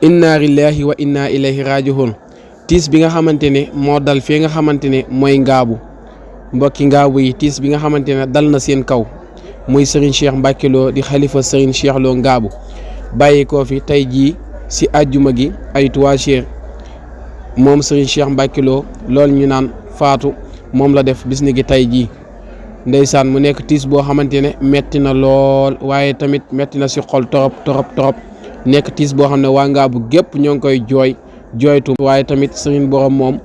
inna lillahi wa inna ilayhi raji'un tiis bi nga xamante ne moo dal fii nga xamante ne mooy ngaabu mbokki ngaabu yi tiis bi nga xamante ne dal na seen kaw muy Serigne Cheikh Mbacké Lo di xalifa Serigne Cheikh Lo ngaabu bàyyi koo fi tey jii si àjjuma gi ay 3 moom Serigne Cheikh Mbacké Lo loolu ñu naan faatu moom la def bis ni gi tey jii ndeysaan mu nekk tiis boo xamante ne metti na lool waaye tamit metti na si xol torop nekk tiis boo xam ne waa ngaabu gépp ñoo ngi koy jooytu waaye tamit Serigne borom moom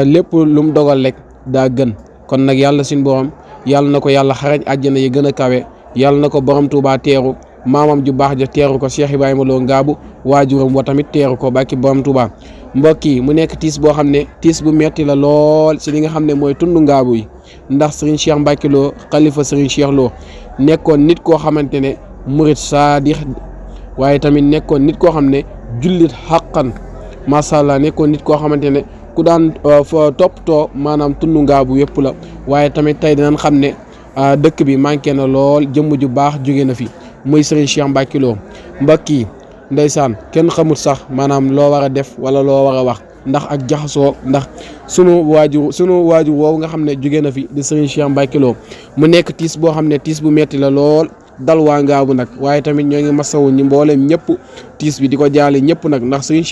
lépp lu mu dogal rek daa gën kon nag yàlla suñu borom yàlla na ko yàlla xarañ àjjana yi gën a kawe yàlla na ko borom Tuubaa teeru maamam ju baax ja teeru ko Cheikh Ibrahima Lo ngaabu waajuram wa tamit teeru ko bàkki borom Tuubaa mbokk yi mu nekk tiis boo xam ne tiis bu metti la lool si li nga xam ne mooy tundu ngaabu yi ndax Serigne Cheikh Mbacké Lo xalifa Serigne Cheikh Lo nekkoon nit koo xamante ne murit saadix waaye tamit nekkoon nit koo xam ne jullit xàqan macha allah nekkoon nit koo xamante ne ku daan toppatoo maanaam tundu ngaabu yëpp la waaye tamit tey dinañ xam ne dëkk bi manqué na lool jëmm ju baax jóge na fi muy Serigne Cheikh Mbacké Lo mbokk yi ndeysaan kenn xamul sax maanaam loo war a def wala loo war a wax ndax ak jaxasoo ndax sunu waajur woowu nga xam ne jóge na fi di Serigne Cheikh Mbacké Lo mu nekk tiis boo xam ne tiis bu metti la lool dal waa ngaabu nag waaye tamit ñoo ngi masawu ñi mboolem ñëpp tiis bi di ko jaale ñëpp nag ndax Serigne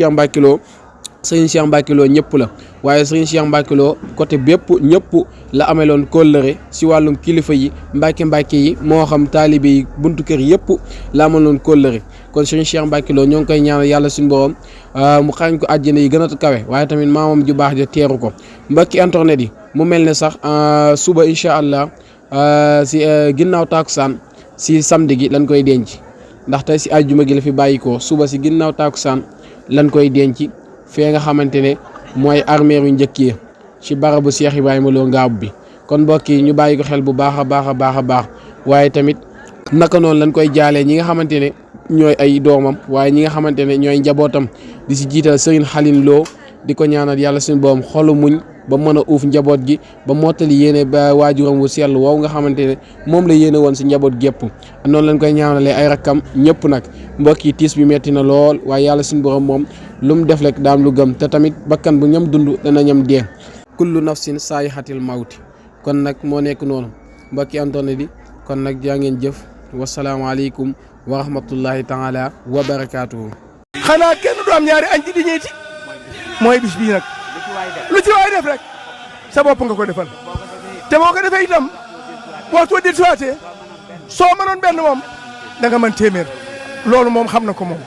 Cheikh Mbacké Lo ñëpp la waaye Serigne Cheikh Mbacké Lo côté bépp ñëpp la ameloon kóllëre si wàllum kilifa yi Mbacké yi moo xam taalibe yi buntu kër yëpp la ameloon kóllëre kon Serigne Cheikh Mbacké Lo ñoo ngi koy ñaanal yàlla suñu borom mu xañ ko àjjana yi gën a kawe waaye tamit maamam ju baax ja teeru ko mbokki internet yi mu mel ne sax suba incha allah si ginnaaw taakusaan si samedi gi lañ koy denc ndax tey si àjjuma gi la fi bàyyi ko suba si ginnaaw taakusaan lañ koy denc fee nga xamante ne mooy armeer yu njëkk yi ci barabu Cheikh Ibrahima Lo ngaabu bi kon mbokk yi ñu bàyyi ko xel bu baax a baax waaye tamit naka noonu lañ koy jaalee ñi nga xamante ne ñooy ay doomam waaye ñi nga xamante ne ñooy njabootam di si jiital Serigne Khalil Lo di ko ñaanal yàlla suñu boom xolu muñ ba mën a uuf njaboot gi ba mottali yéene ba waajuram wu sell woow nga xamante ne moom la yéene woon si njaboot gépp noonu lañ koy ñaanalee ay rakkam ñëpp nag mbokk yi tiis bi metti na lool waaye yàlla suñu borom moom lu mu def rek daam lu gëm te tamit bakkan bu ñam dund dana ñam dee kullu nafsin saayixatil mawti kon nag moo nekk noonu mbokki antone di kon nag jaa ngeen jëf wasalaamaaleykum wa rahmatullahi taala wa barakaatuhu xanaa kenn du am ñaari añ ci di ñeeti mooy bis bii nag lu ci waay def rek sa bopp nga ko defal te boo ko defee itam waxtu wa dellusiwaatee soo mënoon benn moom da nga mën téeméer loolu moom xam na ko moom